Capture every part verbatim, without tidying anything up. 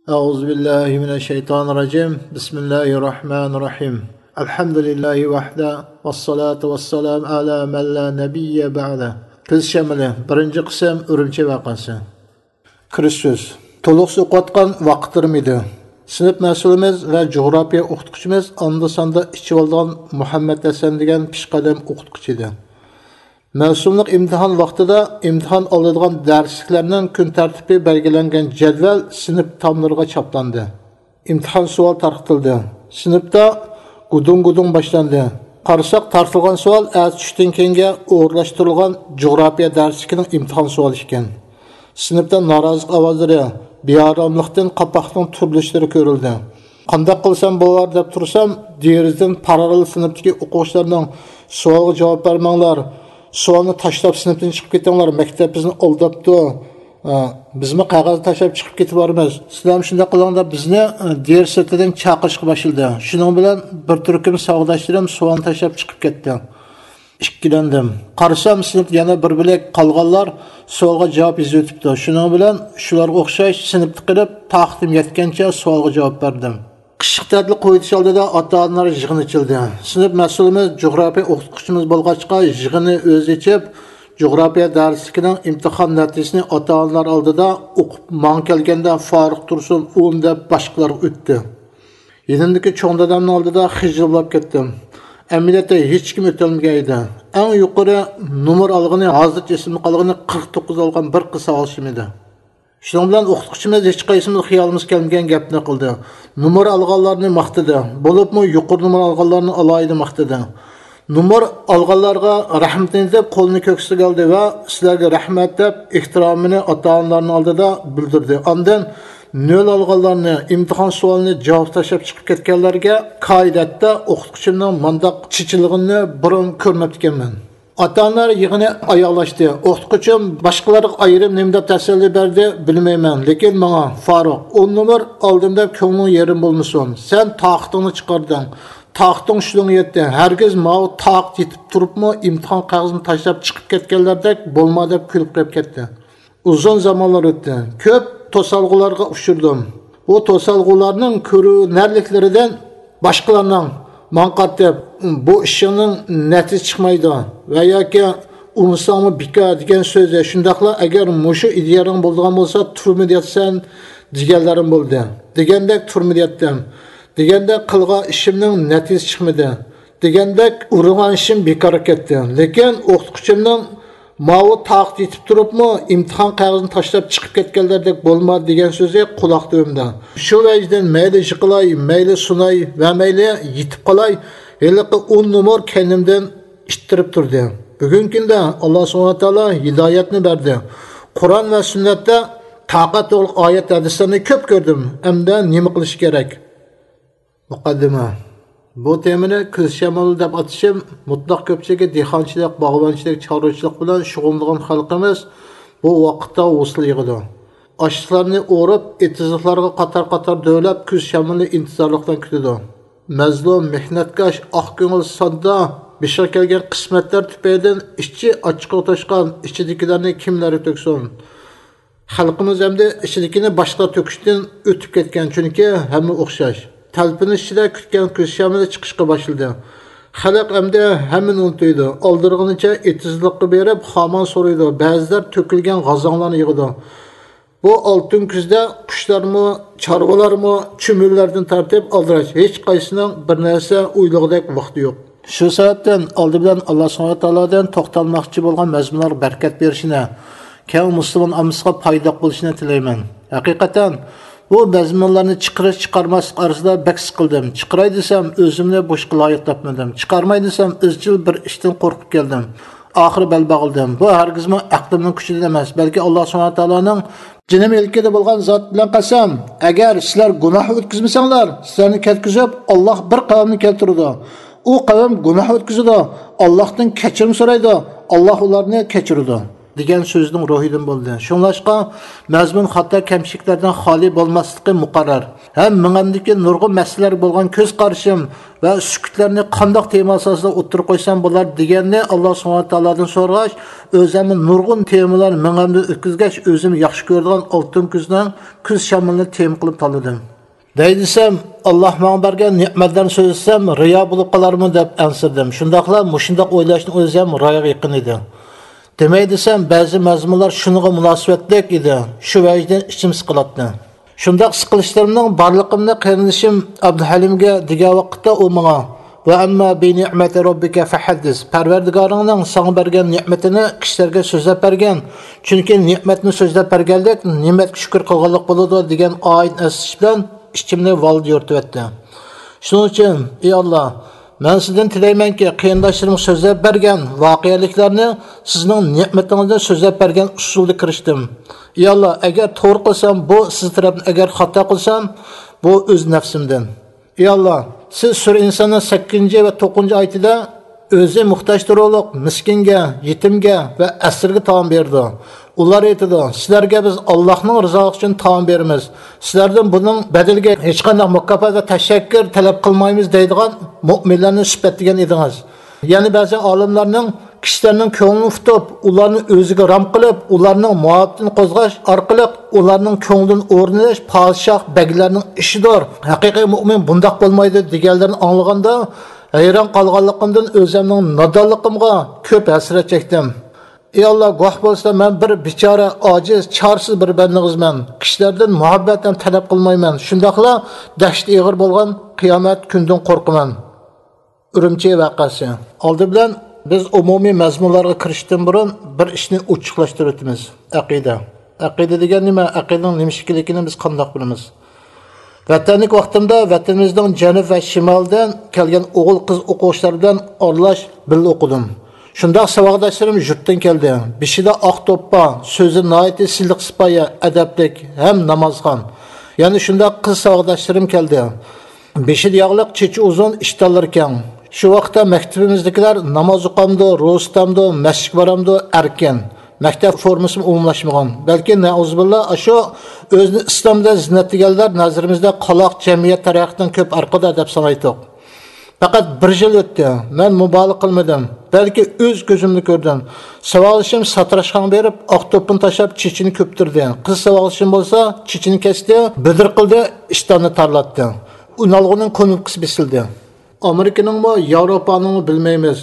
أعوذ بالله من الشيطان الرجيم. بسم الله الرحمن الرحيم. الحمد لله وحده والصلاة والسلام على من لا نبي بعده. كۈز شامىلى، بىرىنچى قىسىم، ئۈرۈمچى ۋەقەسى. كىرىش سۆز. تولۇقسىز ئوقۇۋاتقان ۋاقىتلىرىم ئىدى. سىنىپ مەسئۇلىمىز ۋە جۇغراپىيە ئوقۇتقۇچىمىز ئاندا-ساندا ئىچىۋالىدىغان مۇھەممەت ھەسەن دېگەن پېشقەدەم ئوقۇتقۇچى ئىدى. مەۋسۇملۇق ئىمتىھان ۋاقتىدا ئىمتىھان ئالىدىغان دەرسلىكلەرنىڭ كۈن تەرتىپى بەلگىلەنگەن جەدۋەل سىنىپ تاملىرىغا چاپلاندى. ئىمتىھان سوئال تارقىتىلدى. سىنىپتا گۇدۇڭ-گۇدۇڭ باشلاندى. قارىساق، تارتىلغان سوئال ئەتە چۈشتىن كېيىنگە ئورۇنلاشتۇرۇلغان جۇغراپىيە دەرسلىكىنىڭ ئىمتىھان سوئالى ئىكەن. سىنىپتا نارازىلىق ئاۋازلىرى، بىئاراملىقتىن قاپاقنىڭ تۈرۈلۈشلىرى كۆرۈلدى. قانداق قىلسام بولار دەپ تۇرسام، دېرىزىدىن پاراللېل سىنىپتىكى ئوقۇغۇچىلارنىڭ «سوئالغا جاۋاب بەرمەڭلار، سوئالنى تاشلاپ سىنىپتىن چىقىپ كېتىڭلار، مەكتەپ بىزنى ئالداپتۇ، ئە، بىزمۇ قەغەزنى تاشلاپ چىقىپ كېتىۋالىمىز، سىلەرمۇ شۇنداق قىلىڭ» دەپ بىزنى، ئە، دېرىزە سىرتىدىن چاقىرىشقا باشلىدى. شۇنىڭ بىلەن بىر تۈركۈم ساۋاقداشلىرىم سوئالنى تاشلاپ چىقىپ كەتتى. ئىككىلەندىم. قارىسام، سىنىپتا يەنە بىر بۆلەك قالغانلار سوئالغا جاۋاب يېزىۋېتىپتۇ. شۇنىڭ بىلەن شۇلارغا ئوخشاش سىنىپتا قېلىپ، تاقىتىم يەتكەنچە سوئالغا جاۋاب بەردىم. قىشلىق تەتىل قويۇۋېتىش ئالدىدا ئاتا-ئانىلار يىغىن ئېچىلدى. سىنىپ مەسئۇلىمىز جۇغراپىيە ئوقۇتقۇچىمىز بولغاچقا، يىغىننى ئۆزى ئېچىپ، جۇغراپىيە دەرسلىكىنىڭ ئىمتىھان نەتىجىسىنى ئاتا-ئانىلار ئالدىدا ئوقۇپ، ماڭا كەلگەندە، «فاروق تۇرسۇن ئون» دەپ باشقىلارغا ئۆتتى. يېنىمدىكى چوڭ دادامنىڭ ئالدىدا خىجىل بولاپ كەتتىم. ئەمەلىيەتتە ھېچكىم ئۆتەلمىگەن ئىدى. ئەڭ يۇقىرى نومۇر ئالغىنى، ھازىرچە ئېسىمدە قالغىنى، قىرىق توققۇز ئالغان بىر قىز ساۋاقدىشىم ئىدى. شۇنىڭ بىلەن ئوقۇتقۇچىمىز ھېچقايسىمىز خىيالىمىزغا كەلمىگەن گەپنى قىلدى. نومۇر ئالغانلارنى ماختىدى. بولۇپمۇ يۇقىرى نومۇر ئالغانلارنى ئالاھىدە ماختىدى. نومۇر ئالغانلارغا رەھمىتىنى ئېيتىپ، قولىنى كۆكسىگە ئالدى ۋە «سىلەرگە رەھمەت» دەپ، ئېھتىرامىنى ئاتا-ئانىلارنىڭ ئالدىدا بىلدۈردى. ئاندىن نۆل ئالغانلارنى، ئىمتىھان سوئالىنى جاۋاب تاشلاپ چىقىپ كەتكەنلەرگە قائىدەتتە ئوقۇتقۇچىمنىڭ مانداق چېچىلغىنىنى بۇرۇن كۆرمەپتىكەنمەن. ئاتا-ئانىلار يىغىنى ئاياغلاشتى. ئوقۇتقۇچىم باشقىلارغا ئايرىم نېمە دەپ تەسەللى بەردى، بىلمەيمەن، لېكىن ماڭا، «فاروق، ئون نومۇر ئالدىم دەپ كۆڭلۈڭ يېرىم بولمىسۇن. سەن تاقىتىڭنى چىقاردىڭ. تاقىتىڭ ئۈستىلىڭگە يەتتى. ھەرگىز ماۋۇ تاقىت يېتىپ تۇرۇپمۇ ئىمتىھان قەغىزىنى تاشلاپ چىقىپ كەتكەنلەردەك بولما» دەپ كۈلۈپ قويۇپ كەتتى. ئۇزۇن زامانلار ئۆتتى. كۆپ توسالغۇلارغا ئۇچرىدىم. بۇ توسالغۇلارنىڭ كۆرۈنەرلىكلىرىدىن باشقىلارنىڭ ماڭا قارىتىپ، «بۇ ئىشىڭنىڭ نەتىجىسى چىقمايدۇ» ۋە ياكى «ئۇرمىساڭمۇ بىكار» دېگەن سۆزى، شۇنداقلا «ئەگەر مۇشۇ ئىدىيەڭ بولىدىغان بولسا، تۈرمىدە ياتىسەن» دېگەنلىرىم بولدى. دېگەندەك تۈرمىدە ياتتىم. دېگەندەك قىلغان ئىشىمنىڭ نەتىجىسى چىقمىدى. دېگەندەك ئۇرۇنغان ئىشىم بىكارغا كەتتى. لېكىن ئوقۇتقۇچىمنىڭ «ماۋۇ تاقىتى يېتىپ تۇرۇپمۇ ئىمتىھان قەغىزىنى تاشلاپ چىقىپ كەتكەنلەردەك بولما» دېگەن سۆزى قۇلاق تۈۋىمدە. شۇ ۋەجدىن مەيلى يىقىلاي، مەيلى سۇناي ۋە مەيلى يېتىپ قالاي، ھېلىقى ئون نومۇر كەينىمدىن ئىتتىرىپ تۇردى. بۈگۈنكى كۈندە ئاللا سۇبھانەھۇ ۋە تائالا ھىدايەتنى بەردى. قۇرئان ۋە سۈننەتتە تاقەت توغرىلىق ئايەت، ھەدىسلەرنى كۆپ كۆردۈم. ئەمدى نېمە قىلىش كېرەك؟ مۇقەددىمە. بۇ تېمىنى كۈز شامىلى دەپ ئاتىشىم، مۇتلەق كۆپچىلىكى دېھقانچىلىق، باغۋەنچىلىك، چارۋىچىلىق بىلەن شۇغۇللىنىدىغان خەلقىمىز بۇ ۋاقىتتا ھوسۇل يىغىدۇ. ئاشلىقلارنى ئورۇپ، ئېتىزلىقلارغا قاتار-قاتار دۆۋىلەپ، كۈز شامىلىنى ئىنتىزارلىق بىلەن كۈتىدۇ. مەزلۇم، مېھنەتكەش، ئاق كۆڭۈل، ساددا، بېشىغا كەلگەن قىسمەتلەر تۈپەيلىدىن ئىچى ئاچچىقىغا توشقان، ئىچىدىكىلەرنى كىملەرگە تۆكسۇن؟ خەلقىمىز ئەمدى ئىچىدىكىنى باشقىلار تۆكۈشتىن ئۆتۈپ كەتكەن، چۈنكى ھەممە ئوخشاش. تەلپۈنۈش ئىچىدە كۈتكەن كۈز شامىلى چىقىشقا باشلىدى. خەلق ئەمدى ھەممىنى ئۇنتۇيدۇ. ئالدىرىغىنىچە ئېتىزلىققا بېرىپ خامان سورايدۇ. بەزىلەر تۆكۈلگەن غازاڭلارنى يىغىدۇ. بۇ ئالتۇن كۈزدە قۇشلارمۇ، چارۋىلارمۇ، چۈمۈلىلەردىن تارتىپ ئالدىراش، ھېچقايسىنىڭ بىر نەرسە ئويلىغۇدەك ۋاقتى يوق. شۇ سەۋەبتىن ئالدى بىلەن ئاللا سۇبھانەھۇ ۋە تائالادىن توختالماقچى بولغان مەزمۇنلارغا بەرىكەت بېرىشىنى، كەڭ مۇسۇلمان ئاممىسىغا پايدىلىق بولۇشىنى تىلەيمەن. ھەقىقەتەن، بۇ مەزمۇنلارنى چىقىرىش-چىقارماسلىق ئارىسىدا بەك سىقىلدىم. چىقىراي دېسەم، ئۆزۈمنى بۇ ئىشقا لايىق تاپمىدىم. چىقارماي دېسەم، ئىزچىل بىر ئىشتىن قورقۇپ كەلدىم. ئاخىرى بەل باغلىدىم. بۇ ھەرگىزمۇ ئەقلىمنىڭ كۈچىدىن ئەمەس، بەلكى ئاللا سۇبھانەھۇ ۋە تائالانىڭ «جېنىم ئىلكىدە بولغان زات بىلەن قەسەم، ئەگەر سىلەر گۇناھ ئۆتكۈزمىسەڭلار، سىلەرنى كەتكۈزۈپ، ئاللا بىر قەۋمنى كەلتۈرىدۇ. ئۇ قەۋم گۇناھ ئۆتكۈزىدۇ، ئاللادىن كەچۈرۈم سورايدۇ، ئاللا ئۇلارنى كەچۈرىدۇ.» دېگەن سۆزنىڭ روھىدىن بولدى. شۇڭلاشقا، مەزمۇن خاتا، كەمچىلىكلەردىن خالىي بولماسلىقى مۇقەررەر. ھەم مېڭەمدىكى نۇرغۇن مەسىلىلەرگە بولغان كۆز قارىشىم ۋە سۈكۈتلەرنى قانداق تېما ئاساسىدا ئوتتۇرىغا قويسام بولار دېگەننى ئاللا سۇبھانەھۇ ۋە تائالادىن سورىغاچ، ئۆزەممۇ نۇرغۇن تېمىلارنى مېڭەمدىن ئۆتكۈزگەچ، ئۆزۈم ياخشى كۆرىدىغان ئالتۇن كۈزنىڭ كۈز شامىلىنى تېما قىلىپ تاللىدىم. دەي دېسەم، ئاللا ماڭا بەرگەن نېمەتلەرنى سۆزلىسەم، رىيا بولۇپ قالارمۇ دەپ ئەنسىرىدىم. شۇنداقلا مۇشۇنداق ئويلاشنىڭ ئۆزى ھەم رىياغا يېقىن ئىدى. دېمەي دېسەم، بەزى مەزمۇنلار شۇنىڭغا مۇناسىۋەتلىك ئىدى. شۇ ۋەجدىن ئىچىم سىقىلاتتى. شۇنداق سىقىلىشلىرىمنىڭ بارلىقىمنى قېرىندىشىم ئابدۇھەلىمگە دېگەن ۋاقىتتا، ئۇ ماڭا، «ۋە ئەمما بى نىئمەتى رەببىكە فەھەددىس، پەرۋەردىگارىڭنىڭ ساڭا بەرگەن نېمىتىنى كىشىلەرگە سۆزلەپ بەرگىن، چۈنكى نېمەتنى سۆزلەپ بەرگەنلىك نېمەتكە شۈكۈر قىلغانلىق بولىدۇ» دېگەن ئايەتنى ئەسلىتىش بىلەن ئىچىمنى ۋالدا يورۇتۇۋەتتى. شۇنىڭ ئۈچۈن، ئى ئاللا، مەن سىزدىن تىلەيمەنكى، قېرىنداشلىرىمغا سۆزلەپ بەرگەن ۋەقەلىكلەرنى سىزنىڭ نېمىتىڭىزدىن سۆزلەپ بەرگەن ئۇسۇلدا كىرىشتىم. ئى ئاللا، ئەگەر توغرا قىلسام، بۇ سىز تەرەپتىن، ئەگەر خاتا قىلسام، بۇ ئۆز نەپسىمدىن. ئى ئاللا، سىز سۈرە ئىنساننىڭ سەككىزىنچى ۋە توققۇزىنچى ئايىتىدە ئۆزى موھتاج تۇرۇقلۇق مىسكىنگە، يېتىمگە ۋە ئەسىرگە تائام بېرىدۇ. ئۇلار ئېيتىدۇ، سىلەرگە بىز ئاللاھنىڭ رىزالىقى ئۈچۈن تائام بېرىمىز. سىلەردىن بۇنىڭ بەدىلىگە ھېچقانداق مۇكاپات ۋە تەشەككۈر تەلەپ قىلمايمىز دەيدىغان مۆمىنلەرنى سۈپەتلىگەن ئىدىڭىز. يەنە بەزى ئالىملارنىڭ كىشىلەرنىڭ كۆڭلىنى ئۇتۇپ، ئۇلارنى ئۆزىگە رام قىلىپ، ئۇلارنىڭ مۇھەببىتىنى قوزغاش ئارقىلىق ئۇلارنىڭ كۆڭلىدىن ئورۇن ئېلىش پادىشاھ، بەگلەرنىڭ ئىشىدۇر. ھەقىقىي مۆمىن بۇنداق بولمايدۇ دېگەنلىرىنى ئاڭلىغاندا، ھەيران قالغانلىقىمدىن ئۆزۈمنىڭ نادانلىقىمغا كۆپ ھەسرەت چەكتىم. ئى ئاللا، گۇۋاھ بولسا، مەن بىر بىچارە، ئاجىز، چارىسىز بىر بەندىڭىزمەن. كىشىلەردىن مۇھەببەت ھەم تەلەپ قىلمايمەن. شۇنداقلا دەھشىتى ئېغىر بولغان قىيامەت كۈنىدىن قورقىمەن. ئۈرۈمچى ۋەقەسى. ئالدى بىلەن بىز ئومۇمىي مەزمۇنلارغا كىرىشتىن بۇرۇن بىر ئىشنى ئوچۇقلاشتۇرۇۋېتىمىز. ئەقىدە. ئەقىدە دېگەن نېمە؟ ئەقىدىنىڭ نېمە ئىكەنلىكىنى بىز قانداق بىلىمىز؟ ۋەتەنلىك ۋاقتىمدا ۋەتىنىمىزنىڭ جەنۇب ۋە شىمالىدىن كەلگەن ئوغۇل-قىز ئوقۇغۇچىلار بىلەن ئارىلاش بىللە ئوقۇدۇم. شۇنداق ساۋاقداشلىرىم يۇرتتىن كەلدى. بېشىدا ئاق دوپپا، سۆزى ناھايىتى سىلىق-سىپايە، ئەدەپلىك ھەم نامازخان. يەنە شۇنداق قىز ساۋاقداشلىرىم كەلدى. بېشىدا ياغلىق، چېچى ئۇزۇن، ئىشتانلىرى كەڭ. شۇ ۋاقىتتا مەكتىپىمىزدىكىلەر ناماز ئوقامدۇ، روزا تۇتامدۇ، مەسچىتكە بارامدۇ، ئەركىن. مەكتەپ فورمىسىمۇ ئومۇملاشمىغان. بەلكى نەئۇزۇبىللا ئاشۇ ئۆزىنى ئىسلام دەپ زىننەتلىگەنلەر نەزىرىمىزدە قالاق، جەمئىيەت تەرەققىياتىنىڭ كۆپ ئارقىدا دەپ سانايتتۇق. پەقەت بىر يىل ئۆتتى. مەن مۇبالىغە قىلمىدىم. بەلكى ئۆز كۆزۈمدە كۆردۈم. ساۋاقدىشىم ساتىراشخانىغا بېرىپ، ئاق دوپپىنى تاشلاپ، چېچىنى كۆپتۈردى. قىز ساۋاقدىشىم بولسا چېچىنى كەستى، بىدىر قىلدى، ئىشتاننى تارلاتتى. ئۈنئالغۇنىڭ كۇنۇپكىسى بېسىلدى. ئامېرىكىنىڭمۇ، ياۋروپانىڭمۇ بىلمەيمىز.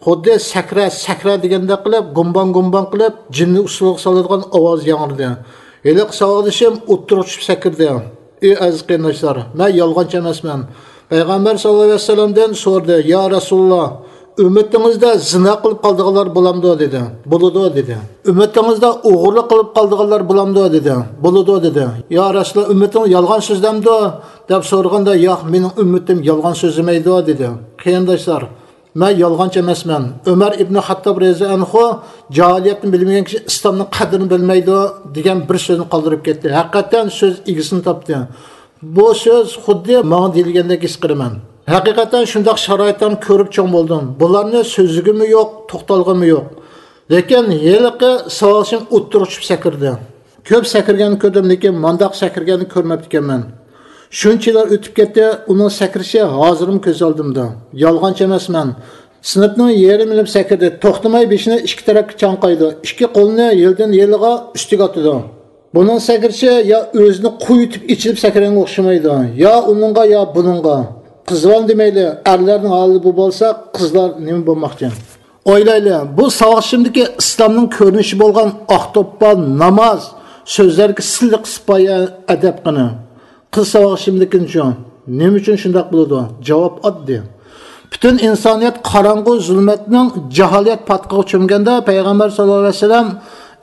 خۇددى سەكرە، سەكرە دېگەندەك قىلىپ، گۇمباڭ-گۇمباڭ قىلىپ، جىننى ئۇسسۇلغا سالىدىغان ئاۋاز ياڭرىدى. ھېلىقى ساۋاقدىشىم ئوتتۇرىغا چۈشۈپ سەكرىدى. ئى ئەزىز قېرىنداشلار، مەن يالغانچى ئەمەسمەن. پەيغەمبەر ساللاللاھۇ ئەلەيھى ۋەسەللەمدىن سورىدى، يا رەسۇلاللا، ئۈممىتىڭىزدە زىنا قىلىپ قالىدىغانلار بولامدۇ؟ دېدى. بولىدۇ، دېدى. ئۈممىتىڭىزدە ئوغرىلىق قىلىپ قالىدىغانلار بولامدۇ؟ دېدى. بولىدۇ، دېدى. يا رەسۇلاللا، ئۈممىتىڭىز يالغان سۆزلەمدۇ؟ دەپ سورىغاندا، ياق، مېنىڭ ئۈممىتىم يالغان سۆزلىمەيدۇ، دېدى. قېرىنداشلار، مەن يالغانچى ئەمەسمەن. ئۆمەر ئىبنى خەتتاب رەزىياللاھۇ ئەنھۇ جاھىلىيەتنى بىلمىگەن كىشى ئىسلامنىڭ قەدرىنى بىلمەيدۇ دېگەن بىر سۆزنى قالدۇرۇپ كەتتى. ھەقىقەتەن سۆز ئىگىسىنى تاپتى. بۇ سۆز خۇددى ماڭا دېيىلگەندەك ھېس قىلىمەن. ھەقىقەتەن شۇنداق شارائىتلارنى كۆرۈپ چوڭ بولدۇم. بۇلارنى سۆزلىگۈممۇ يوق، توختالغۇممۇ يوق. لېكىن ھېلىقى ساۋاقدىشىم ئوتتۇرىغا چۈشۈپ سەكرىدى. كۆپ سەكرىگەننى كۆردۈم، لېكىن مانداق سەكرىگەننى كۆرمەپتىكەنمەن. شۇنچە يىللار ئۆتۈپ كەتتى، ئۇنىڭ سەكرىشى ھازىرمۇ كۆز ئالدىمدا. يالغانچى ئەمەسمەن. سىنىپنىڭ يېرىمى بىلەن سەكرىدى. توختىماي بېشىنى ئىككى تەرەپكە چاڭقايدۇ. ئىككى قولىنى يىلدىن يىلىغا ئۈستىگە ئاتىدۇ. بۇنىڭ سەكرىشى يا ئۆزىنى قويۇتۇپ ئېچىلىپ سەكرىگەنگە ئوخشىمايدۇ، يا ئۇنىڭغا، يا بۇنىڭغا. قىز بالىنى دېمەيلى، ئەرلەرنىڭ ھالى بۇ بولسا، قىزلار نېمە بولماقچى؟ ئويلايلى، بۇ ساۋاقدىشىمدىكى ئىسلامنىڭ كۆرۈنۈشى بولغان ئاق دوپپا، ناماز، سۆزلەرگە سىلىق سىپايە، ئەدەپ قېنى؟ قىز ساۋاقدىشىمدىكىنىچۇ؟ نېمە ئۈچۈن شۇنداق بولىدۇ؟ جاۋاب ئاددىي. پۈتۈن ئىنسانىيەت قاراڭغۇ زۇلمەتنىڭ جاھالىيەت پاتقىقىغا چۆمگەندە، پەيغەمبەر ساللاللاھۇ ئەلەيھى ۋەسەللەم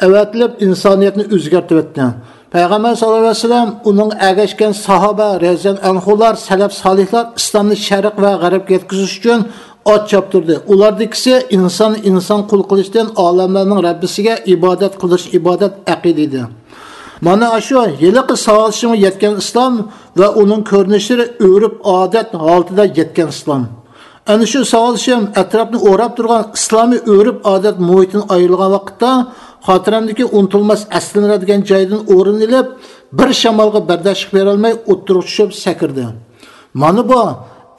ئەۋەتىلىپ، ئىنسانىيەتنى ئۆزگەرتىۋەتتى. پەيغەمبەر ساللاللاھۇ ئەلەيھى ۋەسەللەم، ئۇنىڭغا ئەگەشكەن ساھابە رەزىياللاھۇ ئەنھۇلار، سەلەپ سالىھلار ئىسلامنى شەرق ۋە غەربكە يەتكۈزۈش ئۈچۈن ئات چاپتۇردى. ئۇلاردىكىسى ئىنسان ئىنسان قۇل قىلىشتىن ئالەملەرنىڭ رەببىسىگە ئىبادەت قىلىش ئىبادەت ئەقىدە ئىدى. مانا ئاشۇ ھېلىقى ساۋاقدىشىمغا يەتكەن ئىسلام ۋە ئۇنىڭ كۆرۈنۈشلىرى ئۆرپ-ئادەت ھالىتىدە يەتكەن ئىسلام. ئەنە شۇ ساۋاقدىشىم ئەتراپنى ئوراپ تۇرغان ئىسلامىي ئۆرپ-ئادەت مۇھىتىدىن ئايرىلغان ۋاقىتتا، خاتىرەمدىكى ئۇنتۇلماس ئەسلىمىلەر دېگەن جايدىن ئورۇن ئېلىپ، بىر شامالغا بەرداشلىق بېرەلمەي ئوتتۇرىغا چۈشۈپ سەكرىدى. مانا بۇ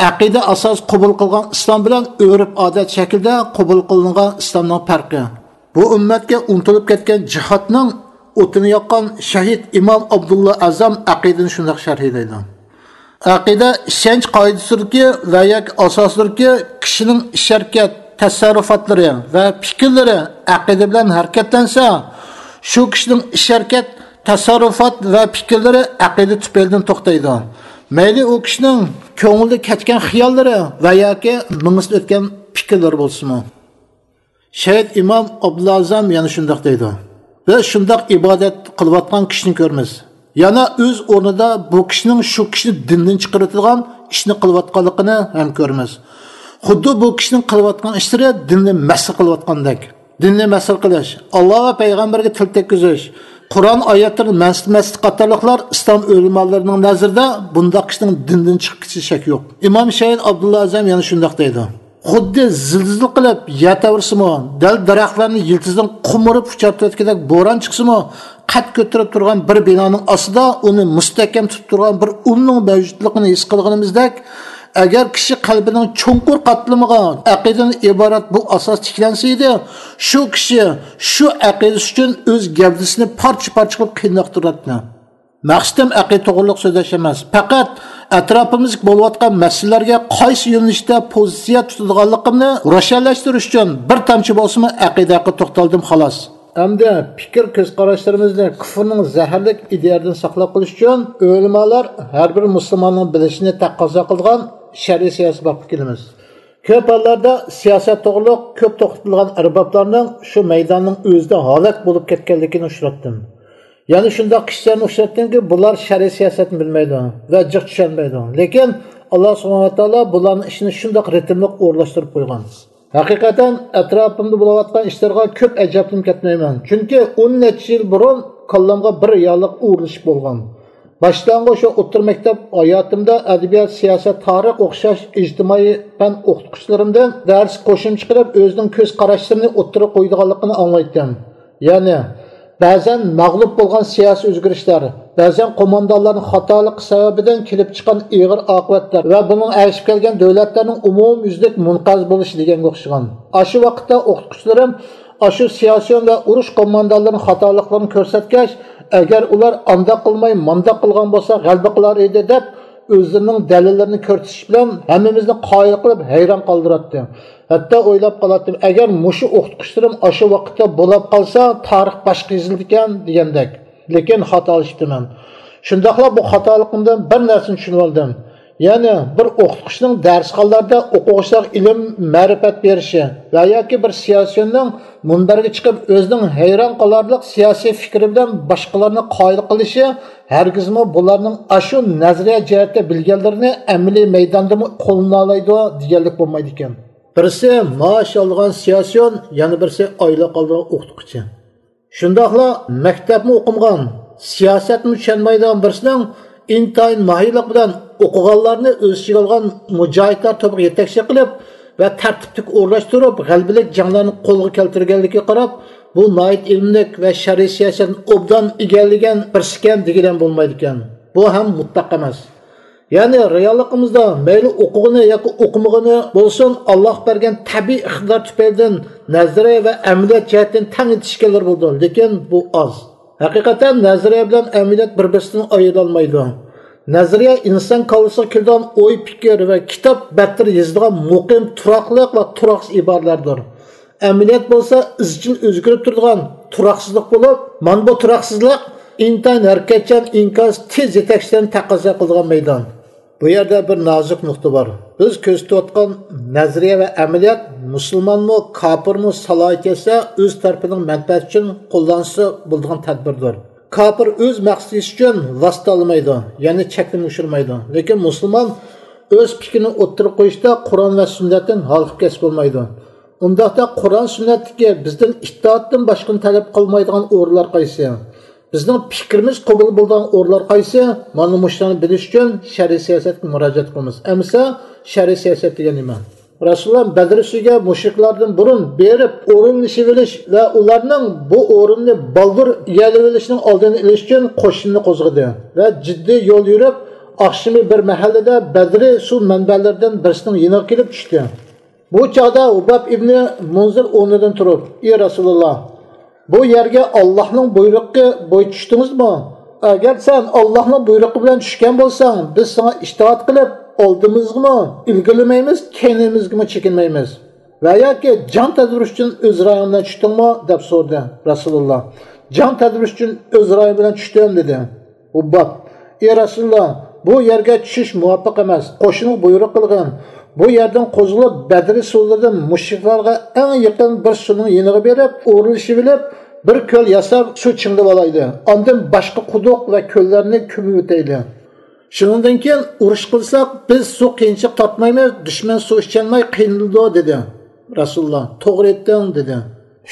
ئەقىدە ئاساسى قوبۇل قىلغان ئىسلام بىلەن ئۆرپ-ئادەت شەكلىدە قوبۇل قىلىنغان ئىسلامنىڭ پەرقى. بۇ ئۈممەتكە ئۇنتۇلۇپ كەتكەن جىھادنىڭ ئوتىنى ياققان شەھىد ئىمام ئابدۇللا ئەزەم ئەقىدىنى شۇنداق شەرھلەيدۇ. ئەقىدە ئىشەنچ قائىدىسىدۇركى ۋە ياكى ئاساسىدۇركى، كىشىنىڭ ئىش-ھەرىكەت، تەسەررۇپاتلىرى ۋە پىكىرلىرى ئەقىدە بىلەن ھەرىكەتلەنسە، شۇ كىشىنىڭ ئىش-ھەرىكەت، تەسەررۇپات ۋە پىكىرلىرى ئەقىدە تۈپەيلىدىن توختايدۇ. مەيلى ئۇ كىشىنىڭ كۆڭلىدە كەچكەن خىياللىرى ۋە ياكى مېڭىسىدا ئۆتكەن پىكىرلىرى بولسىمۇ. شەھىد ئىمام ئابدۇللا ئەزەم يەنە شۇنداق دەيدۇ: بىز شۇنداق ئىبادەت قىلىۋاتقان كىشىنى كۆرىمىز. يەنە ئۆز ئورنىدا بۇ كىشىنىڭ شۇ كىشىنى دىندىن چىقىرىۋېتىدىغان ئىشنى قىلىۋاتقانلىقىنى ھەم كۆرىمىز. خۇددى بۇ كىشىنىڭ قىلىۋاتقان ئىشلىرى دىننى مەسخىرە قىلىۋاتقاندەك. دىننى مەسخىرە قىلىش، ئاللا ۋە پەيغەمبەرگە تىل تەگكۈزۈش، قۇرئان ئايەتلىرىنى مەنسۇتمەسلىك قاتارلىقلار ئىسلام ئۆلىمالىرىنىڭ نەزىرىدە بۇنداق كىشىنىڭ دىندىن چىقىپ كېتىشى شەك يوق. ئىمام شەھىد ئابدۇللا ئەزەم يەنە شۇنداق دەيدۇ: خۇددى زىلزىلە قىلىپ يەر تەۋرىسىمۇ، دەل دەرەخلەرنى يىلتىزدىن قومۇرۇپ ئۇچارتىۋەتكۈدەك بوران چىقسىمۇ، قەد كۆتۈرۈپ تۇرغان بىر بىنانىڭ ئاستىدا ئۇنى مۇستەھكەم تۇتۇپ تۇرغان بىر ئۇلنىڭ مەۋجۇتلۇقىنى ھېس قىلغىنىمىزدەك، ئەگەر كىشى قەلبىنىڭ چوڭقۇر قاتلىمىغا ئەقىدىدىن ئىبارەت بۇ ئاساس تىكلەنسە ئىدى، شۇ كىشى شۇ ئەقىدىسى ئۈچۈن ئۆز گەۋدىسىنى پارچە-پارچە قىلىپ قىيناق تۇراتتى. مەقسىتىم ئەقىدە توغرىلىق سۆزلەش ئەمەس، پەقەت ئەتراپىمىزدىكى بولۇۋاتقان مەسىلىلەرگە قايسى يۆنىلىشتە پوزىتسىيە تۇتىدىغانلىقىمنى روشەنلەشتۈرۈش ئۈچۈن بىر تامچە بولسىمۇ ئەقىدە ھەققىدە توختالدىم، خالاس. ئەمدى پىكىر كۆز قاراشلىرىمىزنى كۇفرنىڭ زەھەرلىك ئىدىيەلىرىدىن ساقلاپ قېلىش ئۈچۈن ئۆلىمالار ھەر بىر مۇسۇلماننىڭ بىلىشىنى تەقەززا قىلىدىغان شەرئىي سىياسەت بابقا كېلىمىز. كۆپ ھاللاردا سىياسەت توغرۇلۇق كۆپ توختىتىلغان ئەربابلارنىڭ شۇ مەيداننىڭ ئۆزىدە ھالاك بولۇپ كەتكەنلىكىنى ئۇچراتتىم. يەنە شۇنداق كىشىلەرنى ئۇچراتتىمكى، بۇلار شەرئىي سىياسەتنى بىلمەيدۇ ۋە جىق چۈشەنمەيدۇ. لېكىن ئاللا سۇبھانەھۇ ۋە تائالا بۇلارنىڭ ئىشىنى شۇنداق رىتىملىق ئورۇنلاشتۇرۇپ قويغان. ھەقىقەتەن ئەتراپىمدا بولۇۋاتقان ئىشلارغا كۆپ ئەجەبلىنىپ كەتمەيمەن. چۈنكى ئون نەچچە يىل بۇرۇن كاللامغا بىر رېئاللىق ئورۇنلىشىپ بولغان. باشلانغۇچ ۋە ئوتتۇرا مەكتەپ ھاياتىمدا ئەدەبىيات، سىياسەت، تارىخ ئوخشاش ئىجتىمائىي پەن ئوقۇتقۇچىلىرىمدىن دەرس قوشۇم چىقىرىپ، ئۆزىنىڭ كۆز قاراشلىرىنى ئوتتۇرىغا قويىدىغانلىقىنى ئاڭلايتتىم. يەنى، بەزەن مەغلۇپ بولغان سىياسىي ئۆزگىرىشلەر، بەزەن قوماندانلارنىڭ خاتالىقى سەۋەبىدىن كېلىپ چىققان ئېغىر ئاقىۋەتلەر ۋە بۇنىڭ ئەگىشىپ كەلگەن دۆلەتلەرنىڭ ئومۇميۈزلۈك مۇنقەرز بولۇشى دېگەنگە ئوخشىغان. ئاشۇ ۋاقىتتا ئوقۇتقۇچىلىرىم ئاشۇ سىياسىيون ۋە ئۇرۇش قوماندانلىرىنىڭ خاتالىقلىرىنى كۆرسەتكەچ، ئەگەر ئۇلار ئانداق قىلماي، مانداق قىلغان بولسا، غەلىبە قىلار ئىدى، دەپ، ئۆزلىرىنىڭ دەلىللىرىنى كۆرسىتىش بىلەن ھەممىمىزنى قايىل قىلىپ، ھەيران قالدۇراتتى. ھەتتا ئويلاپ قالاتتىم، ئەگەر مۇشۇ ئوقۇتقۇچىلىرىم ئاشۇ ۋاقىتتا بولاپ قالسا، تارىخ باشقا يېزىلىدىكەن، دېگەندەك. لېكىن خاتالىشىپتىمەن. شۇنداقلا بۇ خاتالىقىمدىن بىر نەرسىنى چۈشىنىۋالدىم. يەنى بىر ئوقۇتقۇچىنىڭ دەرسخانىلاردا ئوقۇغۇچىلارغا ئىلىم، مەرىپەت بېرىشى ۋە ياكى بىر سىياسىيوننىڭ مۇنبەرگە چىقىپ ئۆزىنىڭ ھەيران قالارلىق سىياسىي پىكرى بىلەن باشقىلارنى قايىل قىلىشى ھەرگىزمۇ بۇلارنىڭ ئاشۇ نەزەرىيە جەھەتتە بىلگەنلىرىنى ئەمەلىي مەيداندىمۇ قوللىنالايدۇ دېگەنلىك بولمايدىكەن. بىرسى مائاش ئالىدىغان سىياسىيون، يەنە بىرسى ئايلىق ئالىدىغان ئوقۇتقۇچى. شۇنداقلا مەكتەپمۇ ئوقۇمىغان، سىياسەتمۇ چۈشەنمەيدىغان بىرسىنىڭ ئىنتايىن ماھىرلىق بىلەن ئوقۇغانلارنى ئۆز ئىچىگە ئالغان مۇجاھىدلار توپىغا يېتەكچىلىك قىلىپ ۋە تەرتىپلىك ئورۇنلاشتۇرۇپ، غەلىبىلىك جەڭلەرنى قولغا كەلتۈرگەنلىكىگە قاراپ، بۇ ناھايىتى ئىلىملىك ۋە شەرئىي سىياسەتنى ئوبدان ئىگىلىگەن بىرسىكەن دېگىلى بولمايدىكەن. بۇ ھەم مۇتلەق ئەمەس. يەنى رېئاللىقىمىزدا مەيلى ئوقۇغىنى ياكى ئوقۇمىغىنى بولسۇن، ئاللاھ بەرگەن تەبىئىي ئىقتىدار تۈپەيلىدىن نەزەرىيە ۋە ئەمەلىيەت جەھەتتىن تەڭ يېتىشكەنلەر بولىدۇ، لېكىن بۇ ئاز. ھەقىقەتەن نەزەرىيە بىلەن ئەمەلىيەت بىر-بىرسىدىن ئايرىلالمايدۇ. نەزەرىيە ئىنسان كاللىسىغا كېلىدىغان ئوي-پىكىر ۋە كىتاب بەتلىرى يېزىلىدىغان مۇقىم، تۇراقلىق ۋە تۇراقسىز ئىبارىلەردۇر. ئەمەلىيەت بولسا ئىزچىل ئۆزگىرىپ تۇرىدىغان تۇراقسىزلىق بولۇپ، مانا بۇ تۇراقسىزلىق ئىنتايىن ھەرىكەتچان، ئىنكاس تېز يېتەكچىلەرنى تەقەززا قىلىدىغان مەيدان. بۇ يەردە بىر نازۇك نۇقتا بار. بىز كۆزىتىۋاتقان نەزەرىيە ۋە ئەمەلىيەت مۇسۇلمانمۇ، كاپىرمۇ سالاھىيىتى يەتسە ئۆز تەرىپىنىڭ مەنپەئەتى ئۈچۈن قوللانسا بولىدىغان تەدبىردۇر. كاپىر ئۆز مەقسىتى ئۈچۈن ۋاسىتە ئالمايدۇ، يەنى چەكلىمىگە ئۇچرىمايدۇ. لېكىن مۇسۇلمان ئۆز پىكرىنى ئوتتۇرىغا قويۇشتا قۇرئان ۋە سۈننەتتىن ھالقىپ كەتسە بولمايدۇ. ئۇنداقتا قۇرئان سۈننەتتىكى بىزدىن ئىتائەتتىن باشقىنى تەلەپ قىلمايدىغان ئورۇنلار قايسى؟ بىزنىڭ پىكرىمىز قوبۇل بولىدىغان ئورۇنلار قايسى؟ مانا مۇشۇلارنى بىلىش ئۈچۈن شەرئىي سىياسەتكە مۇراجىئەت قىلىمىز. ئەمىسە شەرئىي سىياسەت دېگەن نېمە؟ رەسۇلۇللا بەدر ئۈستىگە مۇشرىكلاردىن بۇرۇن بېرىپ ئورۇنلىشىۋېلىش ۋە ئۇلارنىڭ بۇ ئورۇننى بالدۇر ئىگىلىۋېلىشىنىڭ ئالدىنى ئېلىش ئۈچۈن قوشۇننى قوزغىدى ۋە جىددىي يول يۈرۈپ، ئاخشىمى بىر مەھەللىدە بەدرى سۇ مەنبەلىرىدىن بىرسىنىڭ يېنىغا كېلىپ چۈشتى. بۇ چاغدا ھۇباب ئىبنى مۇنزىر ئورنىدىن تۇرۇپ، ئى رەسۇلۇللا، بۇ يەرگە ئاللاھنىڭ بۇيرۇقى بويىچە چۈشتىڭىزمۇ؟ ئەگەر سەن ئاللاھنىڭ بۇيرۇقى بىلەن چۈشكەن بولساڭ، بىز ساڭا ئىتائەت قىلىپ، ئالدىمىزغىمۇ ئىلگىرىلىمەيمىز، كەينىمىزگىمۇ چېكىنمەيمىز. ۋە ياكى جان تەدبىرى ئۈچۈن ئۆز رايىڭ بىلەن چۈشتۈڭمۇ؟ دەپ سورىدى رەسۇلۇللا. جان تەدبىرى ئۈچۈن ئۆز رايىم بىلەن چۈشتۈم، دېدى. ھۇباب، ئى رەسۇلۇللا، بۇ يەرگە چۈشۈش مۇۋاپىق ئەمەس، قوشۇنغا بۇيرۇق قىلغىن. بۇ يەردىن قوزغىلىپ، بەدرى سۇلىرىدىن مۇشرىكلارغا ئەڭ يېقىن بىر سۇنىڭ يېنىغا بېرىپ، ئورۇنلىشىۋېلىپ، بىر كۆل ياساپ، سۇ چىڭدىۋالايلى. ئاندىن باشقا قۇدۇق ۋە كۆللەرنى كۆمۈۋېتەيلى. شۇنىڭدىن كېيىن ئۇرۇش قىلساق، بىز سۇ قىيىنچىلىق تارتمايمىز، دۈشمەن سۇ ئىچەلمەي قىينىلىدۇ، دېدى. رەسۇلۇللا، توغرا ئېيتتىڭ، دېدى.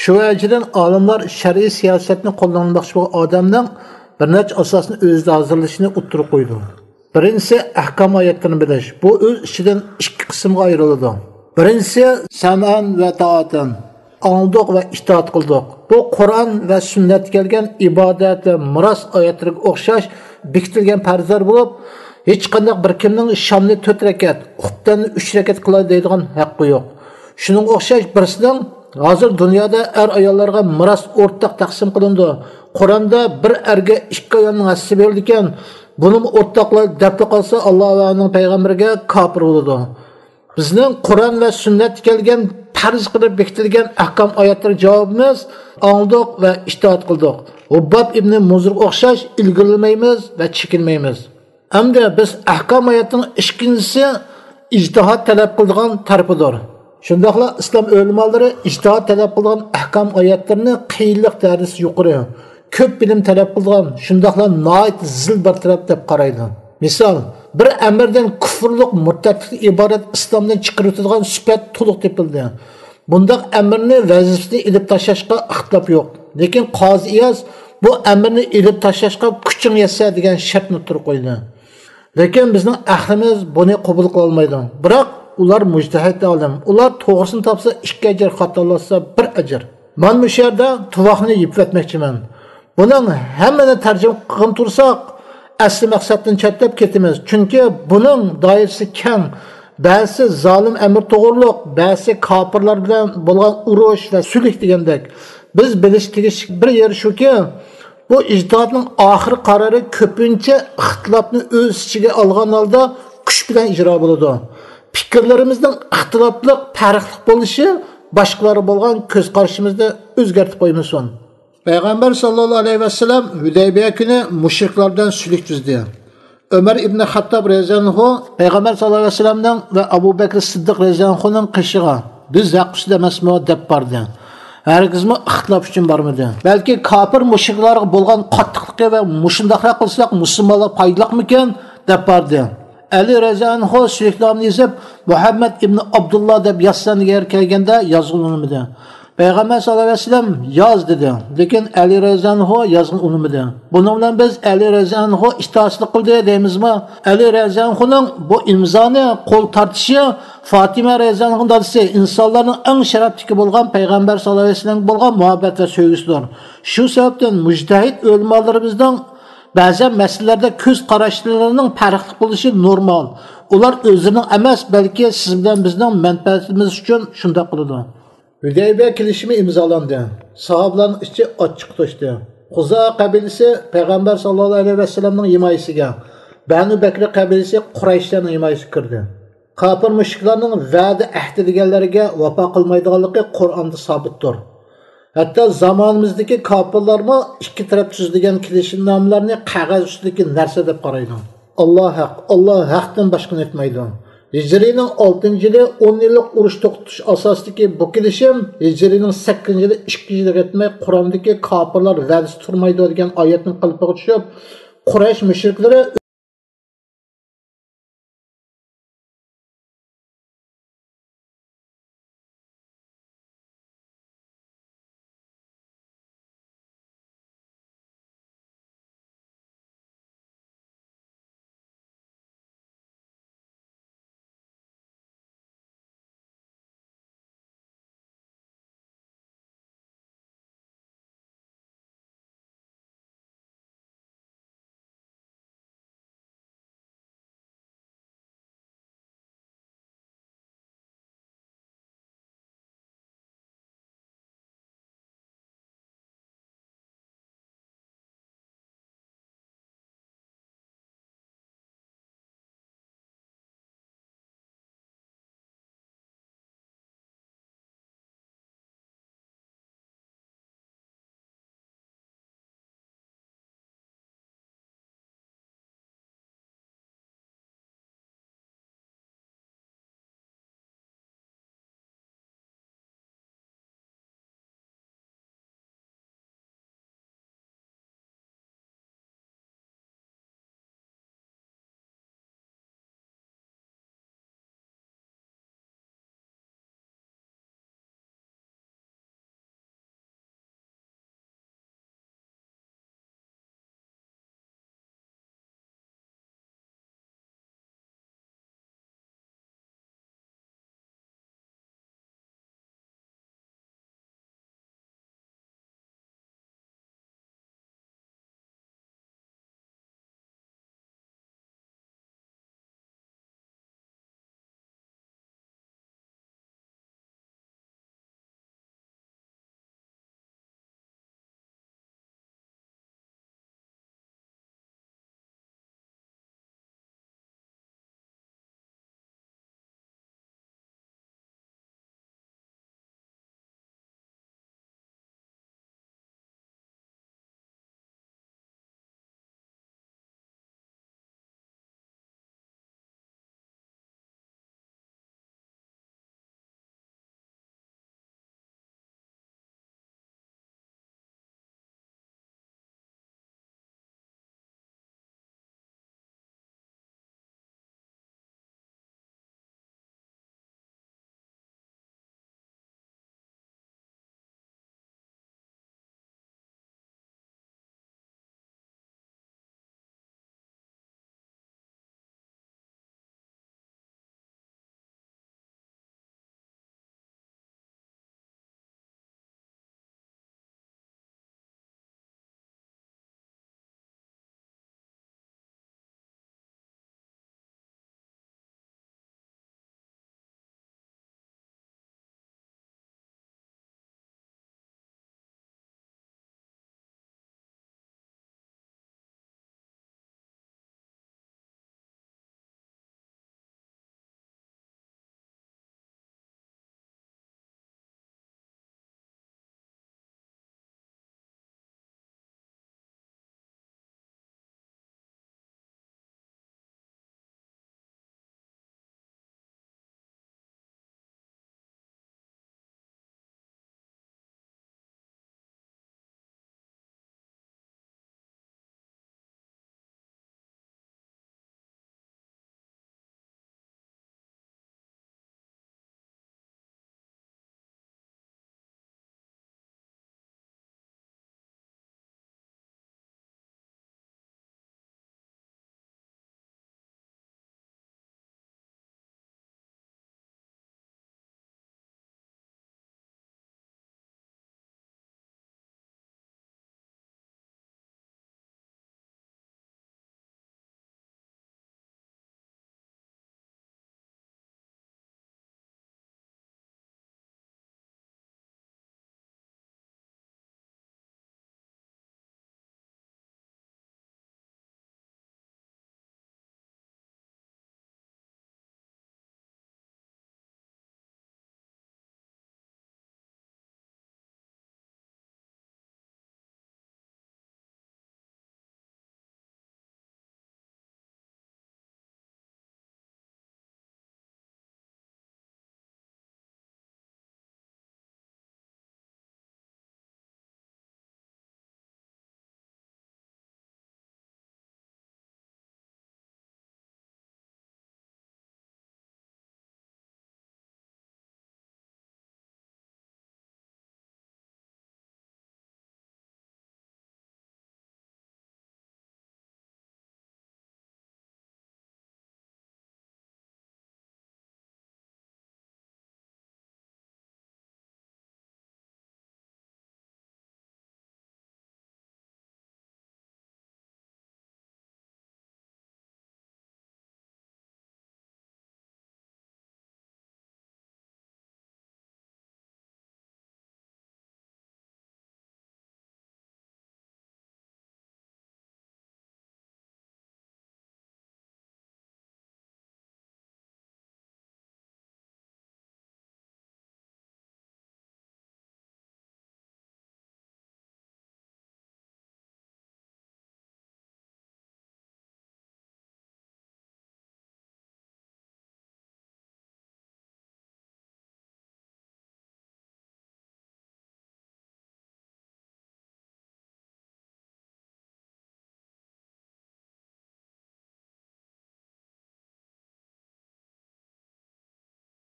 شۇ ۋەجىدىن ئالىملار شەرئىي سىياسەتنى قوللانماقچى بولغان ئادەمنىڭ بىر نەچچە ئاساسنى ئۆزىدە ھازىرلىشىنى ئوتتۇرىغا قويىدۇ. بىرىنچىسى، ئەھكام ئايەتلىرىنى بىلىش. بۇ ئۆز ئىچىدىن ئىككى قىسىمغا ئايرىلىدۇ. بىرىنچىسى، سەمئەن ۋە تائەتەن. ئاڭلىدۇق ۋە ئىتائەت قىلدۇق. بۇ قۇرئان ۋە سۈننەتتە كەلگەن ئىبادەت ۋە مىراس ئايەتلىرىگە ئوخشاش بېكىتىلگەن پەرزلەر بولۇپ، ھېچقانداق بىر كىمنىڭ شامنى تۆت رەكەت، خۇپتەننى ئۈچ رەكەت قىلاي دەيدىغان ھەققى يوق. شۇنىڭغا ئوخشاش بىرسىنىڭ، ھازىر دۇنيادا ئەر-ئاياللارغا مىراس ئورتاق تەقسىم قىلىنىدۇ. قۇرئاندا بىر ئەرگە ئىككى ئايالنىڭ ھەسسىسى بېرىلىدىكەن، بۇنىمۇ ئورتاقلايلى دەپلا قالسا، ئاللا ۋە ئۇنىڭ پەيغەمبىرىگە كاپىر بولىدۇ. بىزنىڭ قۇرئان ۋە سۈننەتتە كەلگەن پەرز قىلىپ بېكىتىلگەن ئەھكام ئايەتلىرىگە جاۋابىمىز، ئاڭلىدۇق ۋە ئىتائەت قىلدۇق. ھۇبباب ئىبنى مۇنزىرغا ئوخشاش ئىلگىرىلىمەيمىز ۋە چېكىنمەيمىز. ئەمدى بىز ئەھكام ئايەتنىڭ ئىككىنچىسى ئىجتىھاد تەلەپ قىلىدىغان تەرىپىدۇر. شۇنداقلا ئىسلام ئۆلىمالىرى ئىجتىھاد تەلەپ قىلىدىغان ئەھكام ئايەتلىرىنى قىيىنلىق دەرىجىسى يۇقىرى، كۆپ بىلىم تەلەپ قىلىدىغان، شۇنداقلا ناھايىتى زىل بىر تەرەپ دەپ قارايدۇ. مىسال، بىر ئەمىردىن كۇفرلۇق، مۇرتەتلىكتىن ئىبارەت ئىسلامدىن چىقىرىۋېتىدىغان سۈپەت تولۇق تېپىلدى. بۇنداق ئەمىرنى ۋەزىپىسىدىن ئېلىپ تاشلاشقا ئىختىلاپ يوق. لېكىن قازى ئىياز بۇ ئەمىرنى ئېلىپ تاشلاشقا كۈچۈڭ يەتسە دېگەن شەرتنى ئوتتۇرىغا قويدى. لېكىن بىزنىڭ ئەقلىمىز بۇنى قوبۇل قىلالمايدۇ. بىراق ئۇلار مۇجتەھىد ئالىم. ئۇلار توغرىسىنى تاپسا ئىككى ئەجىر، خاتالاشسا بىر ئەجىر. مانا مۇشۇ يەردە تۇۋاقنى يېپىۋەتمەكچىمەن. بۇنىڭ ھەممىنى تەرجىمە قىلغىلى تۇرساق، ئەسلى مەقسەتتىن چەتلەپ كېتىمىز. چۈنكى بۇنىڭ دائىرىسى كەڭ. بەزىسى زالىم ئەمىر توغرۇلۇق، بەزىسى كاپىرلار بىلەن بولغان ئۇرۇش ۋە سۈلھ دېگەندەك. بىز بىلىش تېگىشلىك بىر يېرى شۇكى، بۇ ئىجتىھادنىڭ ئاخىرقى قارارى كۆپىنچە ئىختىلاپنى ئۆز ئىچىگە ئالغان ھالدا كۈچ بىلەن ئىجرا بولىدۇ. پىكىرلىرىمىزنىڭ ئىختىلاپلىق، پەرقلىق بولۇشى باشقىلارغا بولغان كۆز قارىشىمىزنى ئۆزگەرتىپ قويمىسۇن. پەيغەمبەر ساللاللاھۇ ئەلەيھى ۋەسەللەم ھۈدەيبىيە كۈنى مۇشرىكلار بىلەن سۈلھ تۈزدى. ئۆمەر ئىبنى خەتتاب رەزىياللاھۇ ئەنھۇ پەيغەمبەر ساللاللاھۇ ئەلەيھى ۋەسەللەمنىڭ ۋە ئەبۇ بەكرى سىددىق رەزىياللاھۇ ئەنھۇنىڭ قېشىغا، بىز ھەق ئۈستىدە ئەمەسمۇ؟ دەپ باردى. ھەرگىزمۇ ئىختىلاپ ئۈچۈن بارمىدى. بەلكى كاپىر مۇشرىكلارغا بولغان قاتتىقلىقى ۋە مۇشۇنداقراق قىلساق مۇسۇلمانلارغا پايدىلىقمىكىن؟ دەپ باردى. ئەلى رەزىياللاھۇ ئەنھۇ سۈلھنامىنى يېزىپ، مۇھەممەد ئىبنى ئابدۇللا دەپ يازسا دېگەن يەرگە كەلگەندە يازغىلى ئۇنىمىدى. پەيغەمبەر ساللاللاھۇ ئەلەيھى ۋەسەللەم ياز دېدى، لېكىن ئەلى رەزىياللاھۇ ئەنھۇ يازغىلى ئۇنىمىدى. بۇنىڭ بىلەن بىز ئەلى رەزىياللاھۇ ئەنھۇ ئىتائەتچىلىك قىلدى دەيمىزمۇ؟ ئەلى رەزىياللاھۇ ئەنھۇنىڭ بۇ ئىمزانى قول تارتىشى فاتىمە رەزىياللاھۇ ئەنھانىڭ دادىسى، ئىنسانلارنىڭ ئەڭ شەرەپلىكى بولغان پەيغەمبەر ساللاللاھۇ ئەلەيھى ۋەسەللەمگە بولغان مۇھەببەت ۋە سۆيگۈسىدۇر. شۇ سەۋەبتىن مۇجتەھىد ئۆلىمالىرىمىزنىڭ بەزەن مەسىلىلەردە كۆز قاراشلىرىنىڭ پەرقلىق بولۇشى نورمال. ئۇلار ئۆزلىرىنىڭ ئەمەس، بەلكى سىز بىلەن بىزنىڭ مەنپەئەتىمىز ئۈچۈن شۇنداق قىلىدۇ. ھۈدەيبىيە كېلىشىمى ئىمزالاندى. ساھابىلارنىڭ ئىچى ئاچچىققا توشتى. خۇزائە قەبىلىسى پەيغەمبەر ساللاللاھۇ ئەلەيھى ۋەسەللەمنىڭ ھىمايىسىگە، بەنۇ بەكرى قەبىلىسى قۇرەيشلەرنىڭ ھىمايىسىگە كىردى. كاپىر مۇشرىكلارنىڭ ۋەدە، ئەھدى دېگەنلەرگە ۋاپا قىلمايدىغانلىقى قۇرئاندا سابىتتۇر. ھەتتا زامانىمىزدىكى كاپىرلارمۇ ئىككى تەرەپ تۈزۈلگەن كېلىشىمنامىلەرنى قەغەز ئۈستىدىكى نەرسە دەپ قارايدۇ. ئاللا ھەق، ئاللا ھەقتىن باشقىنى ئېيتمايدۇ. ھىجرىينىڭ ئالتىنچى يىلى ئون يىللىق ئۇرۇش توختىتىش ئاساسىدىكى بۇ كېلىشىم ھىجرىينىڭ سەككىزىنچى يىلى ئىككى يىلغا يەتمەي، قۇرئاندىكى كاپىرلار ۋەدىسى تۇرمايدۇ دېگەن ئايەتنىڭ قېلىپىغا چۈشۈپ، قۇرەيش مۇشرىكلىرى